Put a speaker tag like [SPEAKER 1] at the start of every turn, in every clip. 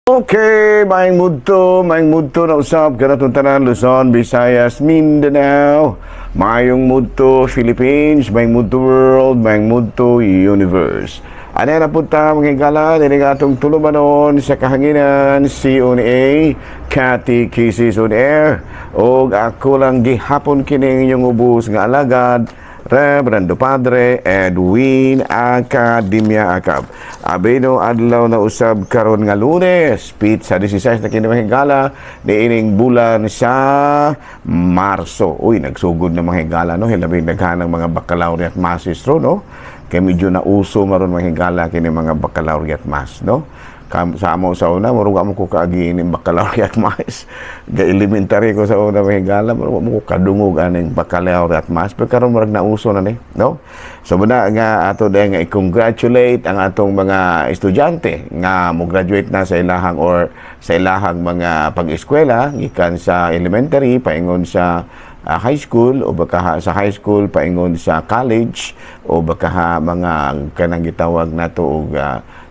[SPEAKER 1] Okay, maayong mudto na usab kanatong tanan, Luzon, Visayas, Mindanao. Maayong mudto, Philippines, maayong mudto, world, maayong mudto, universe. Ano na punta, mga higala, dini nga atong tulumanon sa kahanginan, CONA, Catechism on Air, og ako lang gihapon kining inyong ubos nga alagad, Reverendo Padre Edwin Academia Acab. Abino adlaw na usab karon nga Lunes, petsa 16 na kini, mga higala, niining bulan sa Marso. Uy, nagsugod na, mga higala, no, hilabing daghanang mga baccalaureate masses ro, no. Kay medyo nauso maron, mga higala, kini mga baccalaureate mass, no. Kam sa amo sa una, murag amo ko kaagi ini baccalaureate mass. Ga elementary ko sa una, mga higala, murag mo ko kadungog aning baccalaureate mass. Pero karon murag nauso na ni, no? So muna nga ato dahil nga i-congratulate ang atong mga estudyante nga mo graduate na sa ilahang or sa ilahang mga pag-eskwela gikan sa elementary paingon sa high school o baka sa high school paingon sa college o baka mga kanang gitawag nato og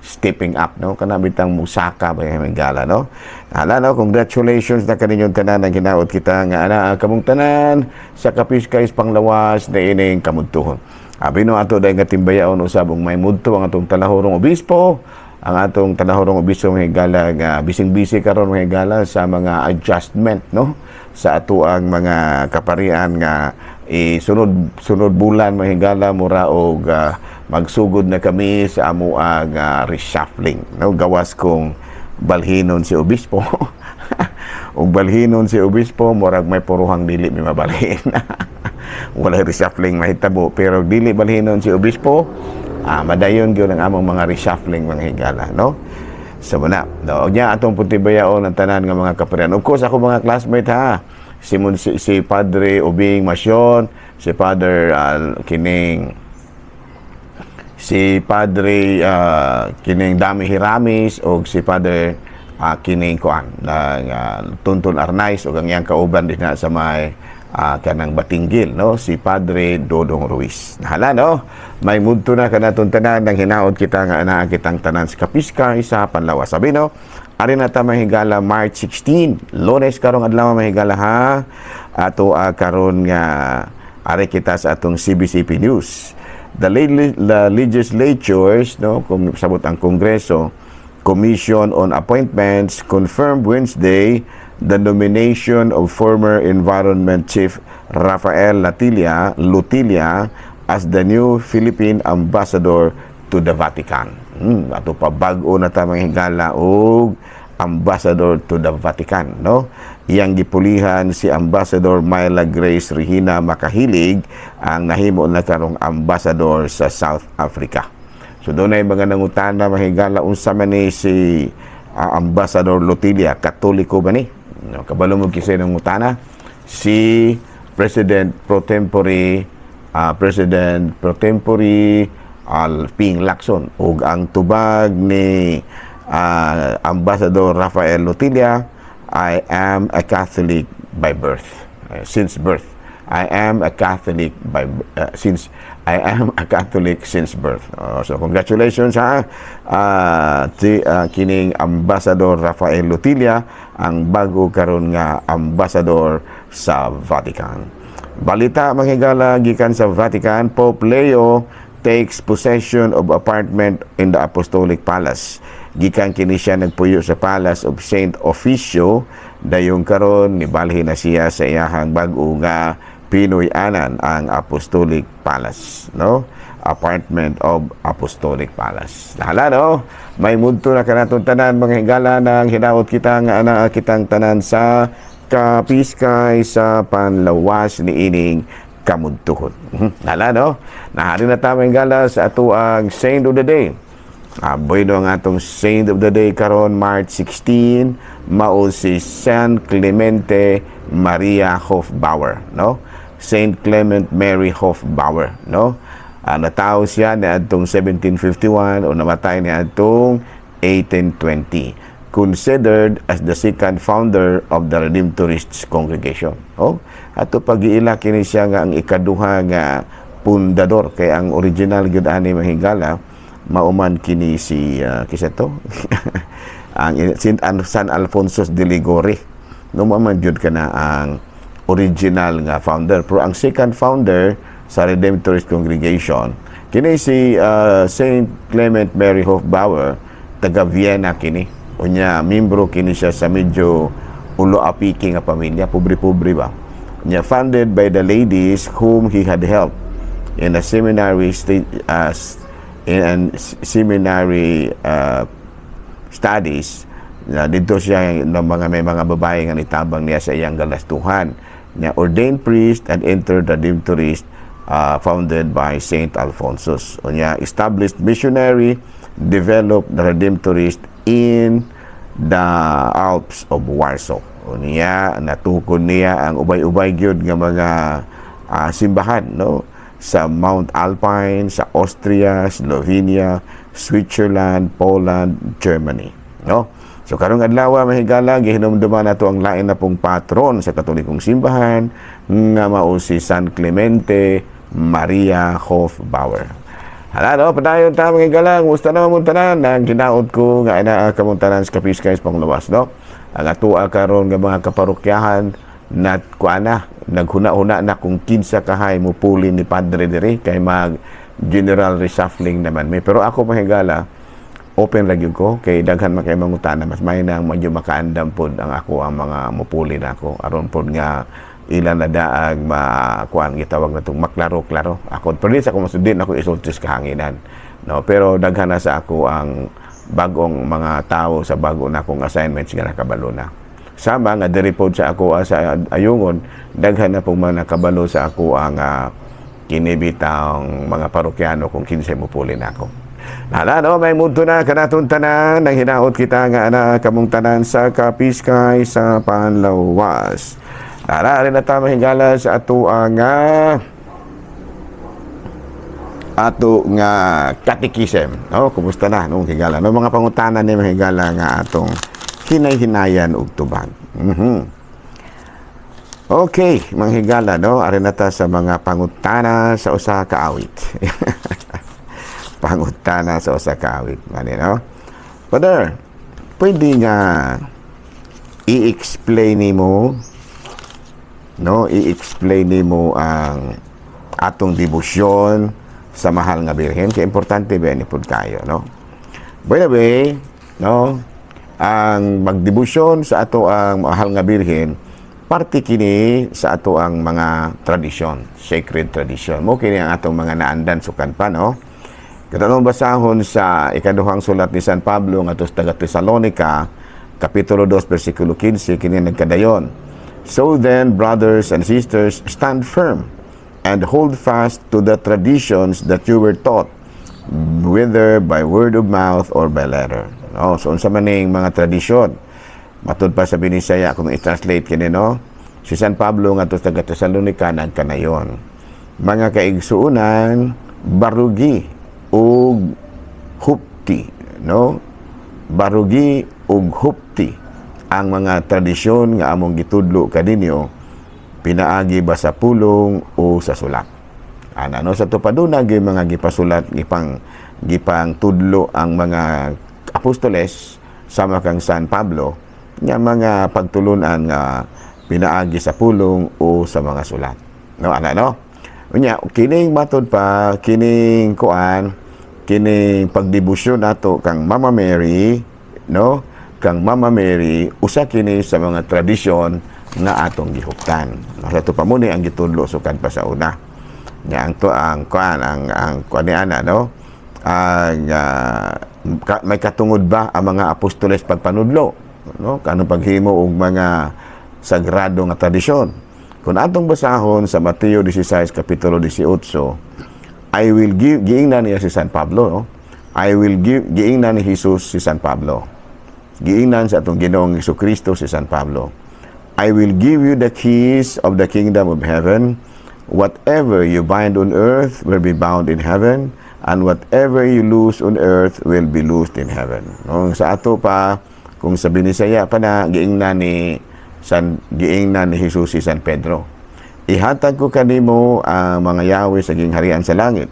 [SPEAKER 1] stepping up, no, kana bitang musaka ba yung gala, no. Hala, no, congratulations na kaninyong tanan ang hinaot kita nga ana kamong tanan sa Kapiskay panglawas na ining kamudtuhon. Abi no ato dahil nga timbayaon usab ug may mudto ang atong talahurong obispo, ang atong talahurong obispo, mga higala, nga bising-busy karon, mga higala, sa mga adjustment, no, sa atoang mga kaparian nga isunod sunod bulan, mga higala, mura og magsugod na kami sa amuang reshuffling, no, gawas kung balhinon si obispo. Ug balhinon si obispo, murag may puruhang dili mi mabalhin, wala reshuffling mahitabo. Pero dili balhinon si obispo, madayon gyud ang among mga reshuffling, mga higala, no. Sa muna, no, nya atong puntibayaon ang tanan nga mga kaparian. Of course, ako mga classmate ha. Si Padre Ubing Masyon, si Father kining si Padre kining Dami Hiramis o si Father kining kuan na Tunton Arnaiz o ang iyang kauban din na sa may kanang Batinggil, no, si Padre Dodong Ruiz. Nahala, no, may mudto na kanatong tanan ng hinaot kita nga anaa kitang tanan sa Kapiskay sa Panlawas. Sabi, no, ari na ta, mahigala, March 16, Lunes karong adlaw, mahigala ha. Ato karon nga ari kita sa atong CBCP News. The legislatures, no, kung sabot ang Kongreso, Commission on Appointments confirmed Wednesday the nomination of former Environment Chief Rafael Lotilla as the new Philippine Ambassador to the Vatican. Ato pa bag-o na ta, mga higala, og Ambassador to the Vatican, no? Iyang gipulihan si Ambassador Myla Grace Regina Makahilig ang nahimo na karong ambassador sa South Africa. So doon ay mga nangutana, mga higala, unsa man ni si Ambassador Lotilla, Katoliko ba ni? No, kabalo mo kisay nangutana si President pro tempore Ping Lacson ug ang tubag ni Ambassador Rafael Lotilla, "I am a Catholic by birth, since birth. I am a Catholic by since I am a Catholic since birth." So congratulations ha ti kining Ambassador Rafael Lotilla, ang bago karon nga ambassador sa Vatican. Balita, mga higala, gikan sa Vatican, Pope Leo takes possession of apartment in the Apostolic Palace. Gikan kini siya nagpuyo sa Palace of Saint Officio, dayong karon nibalhin na siya sa iyahang bag-o nga Pinoy-anan, ang Apostolic Palace, no? Apartment of Apostolic Palace. Nahala, no? May mudto na kanatong tanan, mga higala, ng hinaot kita nga ana kitang tanan sa Kapiskay sa Panlawas ni ining kamudtuhon. Hala, no? Nahari na ta, mga higala, sa ato ang Saint of the Day. Bueno ang atong Saint of the Day karon March 16 mao si San Clemente Maria Hofbauer, no? Saint Clement Mary Hofbauer, no? Natawo siya niadtong 1751 o namatay niadtong 1820. Considered as the second founder of the Redemptorists Congregation. Oh, ato pag-iila kini siya nga ang ikaduha nga pundador kay ang original gyud ani, mahigala, mauman kini si kisa to Ang San Alfonso de Liguori, no? Mao man jud kana ang original nga founder, pero ang second founder sa Redemptorist Congregation kini si Saint Clement Mary Hofbauer, taga Vienna kini. Unya membro kini siya sa medyo ulo apiki nga pamilya, pobre-pobre ba. Unya funded by the ladies whom he had helped in a seminary state, in an seminary studies na dito siya ng mga may mga babae nga nitabang niya sa iyang galastuhan niya. Ordained priest and entered the Redemptorist founded by Saint Alphonsus. Unya established missionary, developed the Redemptorist in the Alps of Warsaw. Unya natukod niya ang ubay-ubay gyud nga mga simbahan, no, sa Mount Alpine, sa Austria, Slovenia, Switzerland, Poland, Germany, no? So karong adlaw, mahigala, gihinumduman nato ang lain na pong patron sa Katolikong simbahan nga mao si San Clemente Maria Hofbauer. Hala no, padayon ta, mga higala, kumusta naman mong tanan? Ang ginaot ko nga inaa kamong tanan sa Kapiskay sa panglawas, no? Ang atoa karon nga mga kaparokyahan na kuana na, naghuna-huna na kung kinsa kahay mo puli ni Padre diri kay mag general reshuffling naman may. Pero ako, mahigala, open ra gyud ko kay daghan man kay mangutana. Mas may nang medyo makaandam pod ang ako ang mga mupuli nako aron pod nga ila na daag makuan, gitawag na tong maklaro-klaro ako. Pero di sa ako masudin ako isulti sa kahanginan, no? Pero daghan na sa ako ang bagong mga tao sa bago na akong assignments nga nakabalo na. Sama nga diri pod sa ako sa Ayungon, daghan na pong mga nakabalo sa ako ang kinibitang mga parokyano kung kinsay mupuli nako. Hala no, may mundo na kanatong tanan nang hinaot kita nga ana kamong tanan sa Kapiskay sa Panlawas. Hala rin na ta, mahigala, sa ato ang ato nga katikisem. No, kumusta na nung higala? No, mga pangutana ni, mahigala, nga atong hinay-hinayan og tubag. Okay, mga higala, no, ari na ta sa mga pangutana sa usa ka awit. Pangutana sa usa ka awit. Mani, no? Father, pwede nga i-explain nimo, no, i-explain nimo ang atong debosyon sa mahal nga Birhen kay importante ba ni pud kayo, no? By the way, no, ang magdebosyon sa ato ang mahal nga Birhen, parte kini sa ato ang mga tradisyon, sacred tradition mo kini ang atong mga naandan sukan pa, no? Katong basahon sa ikaduhang sulat ni San Pablo ngadto sa taga Tesalonica, kapitulo 2, bersikulo 15, kini nagkadayon. "So then, brothers and sisters, stand firm and hold fast to the traditions that you were taught, whether by word of mouth or by letter." No, so unsa man ning mga tradisyon? Matud pa sa Binisaya kung i-translate kini, no? Si San Pablo ngadto sa taga Tesalonica nagkanayon. "Mga kaigsuonan, barugi ug hupti," no? "Barugi ug hupti ang mga tradisyon nga among gitudlo kaninyo pinaagi ba sa pulong o sa sulat." Ana, no, sa tupaduna gyud mga gipasulat, gipang gipang tudlo ang mga apostoles sama kang San Pablo nga mga pagtulunan nga pinaagi sa pulong o sa mga sulat. No, ana, no? Unya kining matud pa kining kuan, kining pagdebosyon nato kang Mama Mary, no? Kang Mama Mary, usa kini sa mga tradisyon nga atong gihuptan. No, sa pa mo ni ang gitudlo sukad pa sa una. Nya ang to ang kuan ang kuan ni ana, no? Ang may katungod ba ang mga apostoles pagpanudlo, no? Kanang paghimo og mga sagrado nga tradisyon? Kung atong basahon sa Mateo 16 kapitulo 18, "I will give," giingnan niya si San Pablo, no? "I will give," giingnan ni Jesus si San Pablo. Giingnan sa atong Ginoong Kristo si San Pablo. "I will give you the keys of the kingdom of heaven. Whatever you bind on earth will be bound in heaven, and whatever you loose on earth will be loosed in heaven." No, sa ato pa, kung sa Binisaya pa na, giingnan ni Jesus si San Pedro. "Ihatag ko kanimo ang mga yawe sa gingharian sa langit.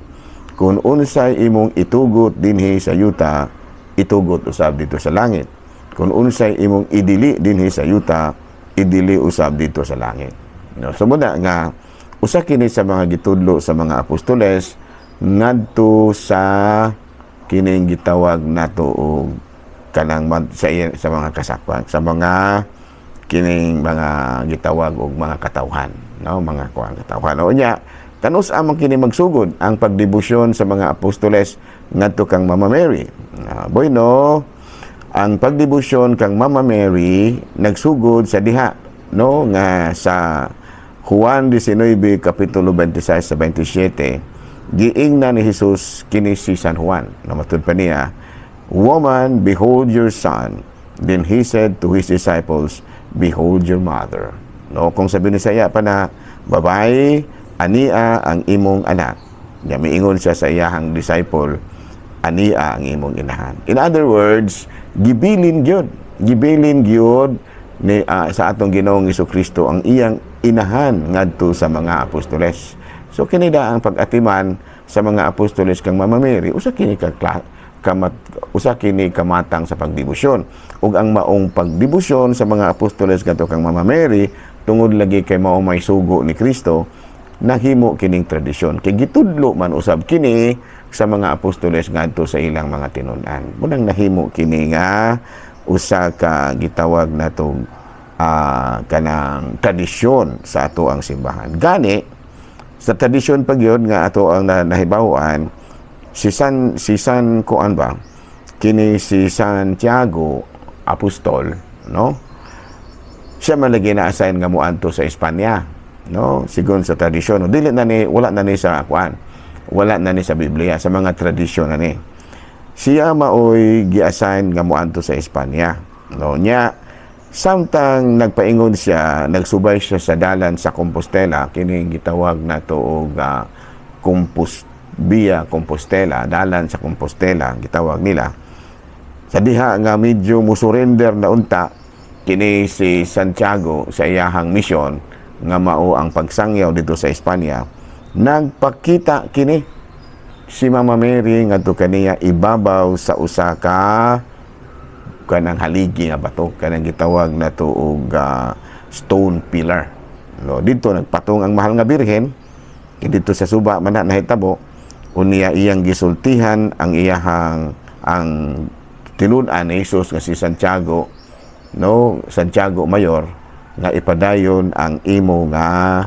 [SPEAKER 1] Kung unsay imong itugot dinhi sa yuta, itugot usab didto sa langit. Kung unsay imong idili dinhi sa yuta, idili usab didto sa langit. No, so muna nga usa kini sa mga gitudlo sa mga apostoles ngadto sa kining gitawag nato og kanang sa mga kasakpan, sa mga kining mga gitawag og mga katawhan, no, mga kuan, katawhan. O nya, kanus man kini magsugod ang pagdebosyon sa mga apostoles ngadto kang Mama Mary? Boy, no, ang pagdebosyon kang Mama Mary nagsugod sa diha, no, nga sa Juan 19 kapitulo 26 sa 27, giingna ni Jesus kini si San Juan na matud pa niya, "Woman, behold your son." Then he said to his disciples, "Behold your mother." No, kung sabi ni saya pa na, "Babae, ania ang imong anak." Nya miingon siya sa iyahang disciple, "Ania ang imong inahan." In other words, gibilin gyud. Gibilin gyud ni sa atong Ginoong Kristo ang iyang inahan ngadto sa mga apostoles. So kini da ang pag-atiman sa mga apostoles kang Mama Mary, usa kini kamatang sa pagdebosyon. Ug ang maong pagdebosyon sa mga apostoles ngadto kang Mama Mary, tungod lagi kay mao may sugo ni Kristo, nahimo kining tradisyon. Kay gitudlo man usab kini sa mga apostoles ngadto sa ilang mga tinun-an. Munang nahimo kini nga usa ka gitawag natong kanang tradisyon sa ato ang simbahan. Gani sa tradisyon pa gyud nga ato ang nahibaw-an, si San kuan ba, kini si Santiago Apostol, no, siya man lagi na-assign nga moadto sa Espanya, no, sigon sa tradisyon. No, dili na ni, wala na ni sa kuan, wala na ni sa Biblia, sa mga tradisyon na ni. Siya maoy gi-assign nga moadto sa Espanya, no. Nya samtang nagpaingon siya, nagsubay siya sa dalan sa Compostela, kini gitawag nato og Via Compostela, dalan sa Compostela gitawag nila. Sa diha nga medyo musurrender na unta kini si Santiago sa iyahang misyon nga mao ang pagsangyaw didto sa Espanya, nagpakita kini si Mama Mary ngadto kaniya ibabaw sa usa ka kanang haligi nga bato, kanang gitawag nato og stone pillar, no. Didto nagpatong ang Mahal nga Birhen. Kay didto sa suba man na nahitabo. Unya iyang gisultihan ang iyahang ang tinud-an ni Jesus nga si Santiago, no, Santiago Mayor, nga ipadayon ang imo nga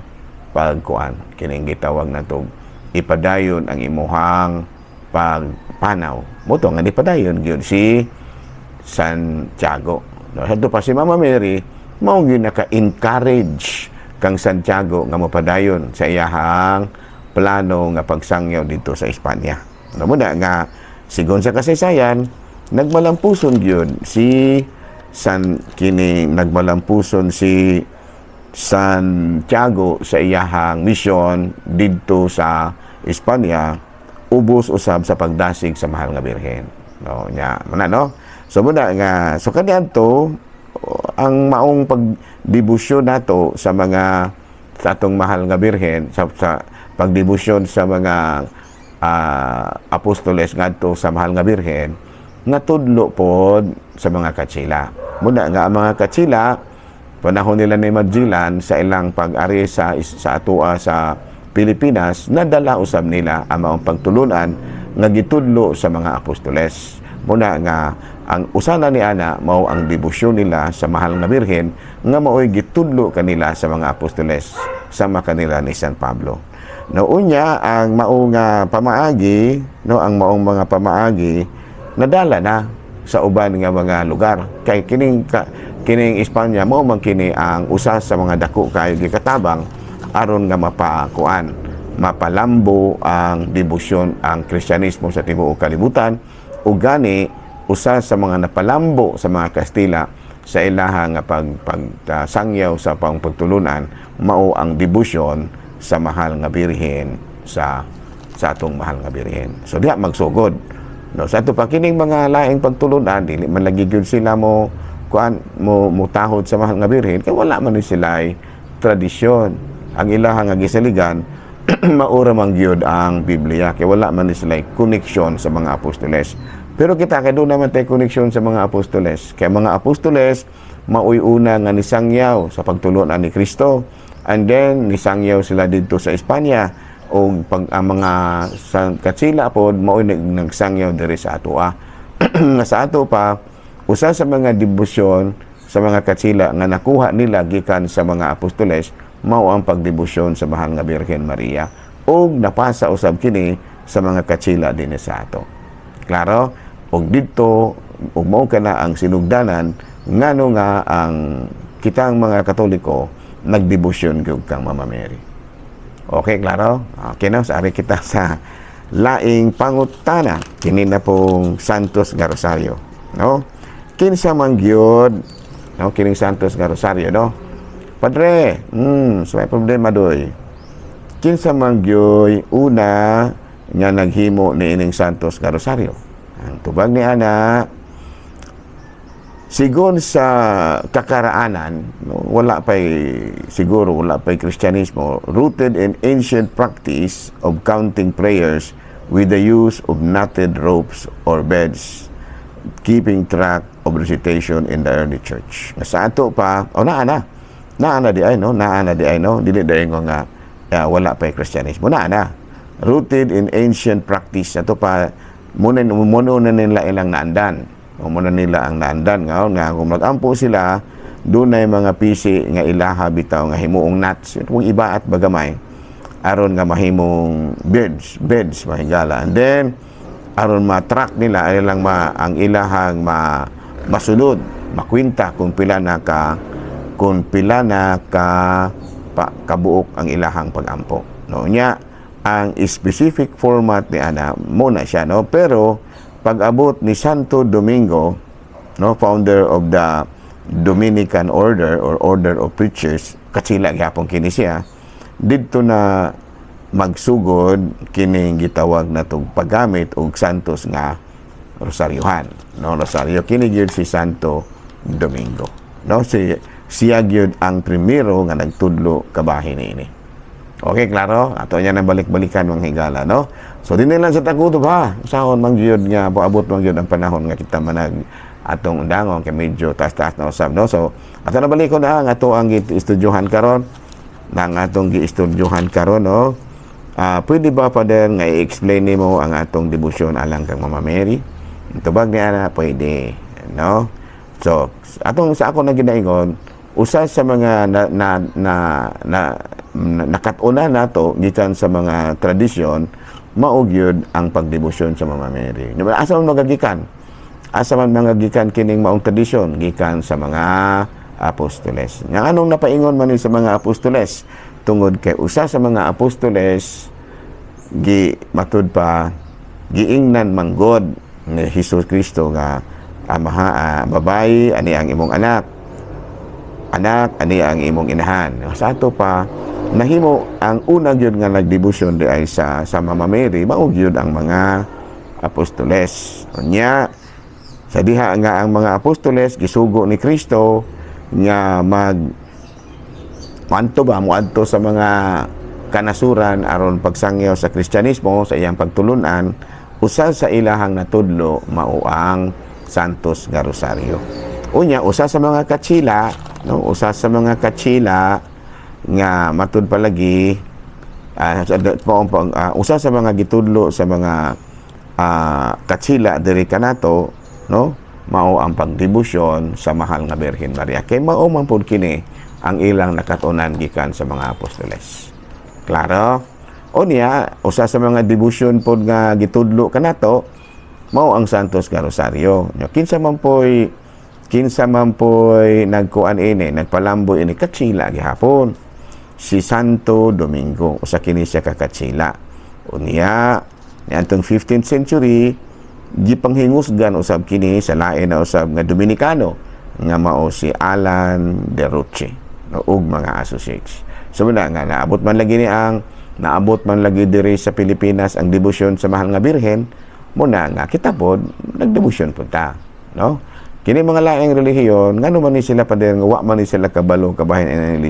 [SPEAKER 1] pagkuan, kining gitawag nato, ipadayon ang imuhang pagpanaw. Mao to nga ipadayon gyud si Santiago, no. Hadto pa si Mama Mary mao gyud naka-encourage kang Santiago nga mopadayon sa iyahang plano nga pagsangyaw didto sa Espanya, no. Muna nga sigon sa kasaysayan, nagmalampuson gyud si San kini nagmalampuson si Santiago sa iyahang misyon didto sa Espanya, ubos usab sa pagdasig sa Mahal nga Birhen, no. Nya mana, no. So muna nga, so kaniadto ang maong pagdebosyon nato sa mga sa atong Mahal nga Birhen, sa pagdebosyon sa mga apostoles ngadto sa Mahal nga Birhen, natudlo pod sa mga Katsila. Muna nga ang mga Katsila, panahon nila ni Magellan sa ilang pag-ari sa atoa sa Pilipinas, nadala usab nila ang maong pagtulunan nga gitudlo sa mga apostoles. Muna nga ang usana ni ana mao ang debosyon nila sa Mahal nga Birhen nga maoy gitudlo kanila sa mga apostoles sama kanila ni San Pablo. No, unya ang mao nga pamaagi, no, ang maong mga pamaagi nadala na sa uban nga mga lugar, kay kining Espanya mao man kini ang usa sa mga dako kayo gikatabang aron nga mapakuan, mapalambo ang debosyon, ang Kristyanismo sa tibuok kalibutan. Ug gani usa sa mga napalambo sa mga Kastila sa ilaha nga pag pagsangyaw sa pang pagtulunan mao ang debosyon sa Mahal nga Birhen, sa atong Mahal nga Birhen. So diha magsugod, no. Sa ato pa kining mga laing pagtulunan, dili man lagi gyud sila mo kuan, mo mutahod sa Mahal nga Birhen, kay wala man ni sila tradisyon. Ang ilaha nga gisaligan maura man gyud ang Biblia, kay wala man ni sila koneksyon sa mga apostoles. Pero kita kay duna man tay koneksyon sa mga apostoles. Kay mga apostoles maoy una nga nisangyaw sa pagtulunan ni Kristo. And then nisangyaw sila didto sa Espanya o pag ang mga sa Katsila pod maoy nagsangyaw diri sa atoa. Nga sa ato pa, usa sa mga debosyon sa mga Katsila nga nakuha nila gikan sa mga apostoles mao ang pagdebosyon sa Mahal nga Birhen Maria ug napasa usab kini sa mga Katsila dinhi sa ato. Klaro? Og didto ug mao kana ang sinugdanan ngano nga ang kitang mga Katoliko nagdebosyon gyud kang Mama Mary. Okay, klaro? Okay na, sa kita sa laing pangutana. Kini na pong Santos nga Rosario. No? Kinsa man gyud, no, kining Santos nga Rosario, no? Padre, so may problema doy. Kinsa man gyud una nga naghimo ni ining Santos nga Rosario? Ang tubag ni ana, sigon sa kakaraanan, no, wala pa'y, siguro wala pa'y Kristyanismo, rooted in ancient practice of counting prayers with the use of knotted ropes or beads, keeping track of recitation in the early church. Nga sa ato pa, o naa na, naa na di ay, no? Naa na di ay, no? Dili dahil nga wala pa'y Kristyanismo. Naa na. Rooted in ancient practice. Ato pa, muna, muna na nila ilang naandan. O muna nila ang naandan nga, nga kung mag-ampo sila, dunay mga pisi nga ilaha bitaw nga himuong knots. Kung iba at bagamay, aron nga mahimong beads, beads mahigala. And then, aron ma-track nila, ay lang ma, ang ilahang ma, masunod, makwinta kung pila na ka pa, kabuok ang ilahang pagampo. No, nya ang specific format ni ana mo na siya, no, pero pag-abot ni Santo Domingo, no, founder of the Dominican Order or Order of Preachers, Katsila gyapon kini siya, didto na magsugod kining gitawag na tog paggamit og Santos nga Rosaryohan, no? Rosario kini gyud si Santo Domingo, no? Si siya gyud ang primero nga nagtudlo kabahin niini. Okay, klaro? Ato niya nang balik-balikan, mga higala, no? So, dinhi lang sa tagutob ha. Sahon mang gyud nga, paabot mang gyud ang panahon nga kita manag atong undangon kay medyo taas-taas na usab, no? So, ato na balikon na ang ato ang gi-estudyohan karon. Na ang atong gi-estudyohan karon, no? Pwede ba, Father, nga i-explain nimo ang atong debosyon alang kang Mama Mary? Tubag ni ana, pwede, no? So, atong sa ako na ginaingon, usa sa mga na nakat-unan nato gikan sa mga tradisyon mao gyud ang pagdebosyon sa Mama Mary. Asa man magagikan? Asa man mga gikan kining maong tradisyon? Gikan sa mga apostoles. Nga anong napaingon man ni sa mga apostoles? Tungod kay usa sa mga apostoles gi matud pa giingnan manggod ni Hesus Kristo nga amaha, babae, ani ang imong anak, anak, ani ang imong inahan. Sa ato pa nahimo ang una gyud nga nagdebosyon di ay sa Mama Mary mao gyud ang mga apostoles. Unya sa diha nga ang mga apostoles gisugo ni Kristo nga mag muadto ba, muadto sa mga kanasuran aron pagsangyaw sa Kristyanismo sa iyang pagtulunan, usa sa ilahang natudlo mao ang Santos nga Rosario. Unya usa sa mga Katsila, no, usa sa mga Katsila nga matud palagi usa sa mga gitudlo sa mga Katsila diri kanato, no, mao ang pagdebosyon sa Mahal nga Birhen Maria kay mao man pud kini ang ilang nakatunan gikan sa mga apostoles. Klaro? Unya usa sa mga debosyon pod nga gitudlo kanato mao ang Santos nga Rosario. Nya, kinsa man poy nagkuan ini, nagpalambo ini? Katsila gihapon, si Santo Domingo. Usa kini siya ka Katsila. Unya niadtong 15th century gipanghingusgan usab kini sa lain na usab nga Dominikano nga mao si Alan de Roche, no, ug mga associates. So muna nga naabot man lagi diri sa Pilipinas ang debosyon sa Mahal nga Birhen, muna nga kita pod nagdebosyon pud ta, no? Kini mga laing relihiyon, ngano man ni sila, Pader, nga wa man ni sila kabalo kabahin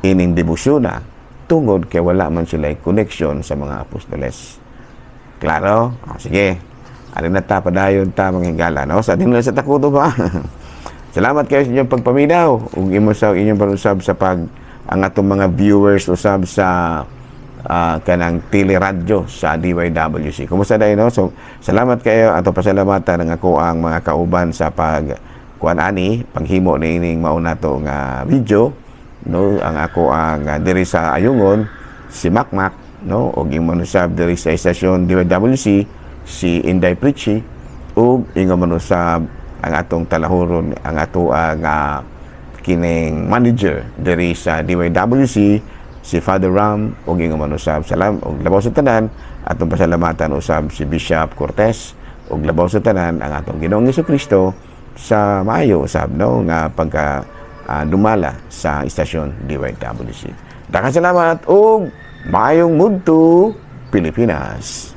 [SPEAKER 1] ining debosyon na? Tungod kay wala man sila connection sa mga apostoles. Klaro? O, sige. Ari na ta, padayon ta, mga higala, no? Sa atin lang sa Takuto ba? Salamat kayo sa inyong pagpaminaw ug imo sa inyong panusab sa pag ang atong mga viewers usab sa kanang teleradyo sa DYWC. Kumusta dahil, no? So, salamat kayo, ato pasalamatan ang ako ang mga kauban sa pag kuan ani, paghimo ni ining mauna to nga video, no? Ang ako ang diri sa Ayungon si Makmak, no, ug imo usab diri sa istasyon DYWC si Inday Pritchie, ug ingon man usab ang atong talahuron, ang ato ang kining manager diri sa DYWC, si Father Ram, ug ingon man usab salam ug labaw sa tanan atong pasalamatan usab si Bishop Cortez, ug labaw sa tanan ang atong Ginoong Kristo sa maayo usab, no, nga pagka dumala sa istasyon DYWC. Daghang salamat ug maayong mudto, Pilipinas.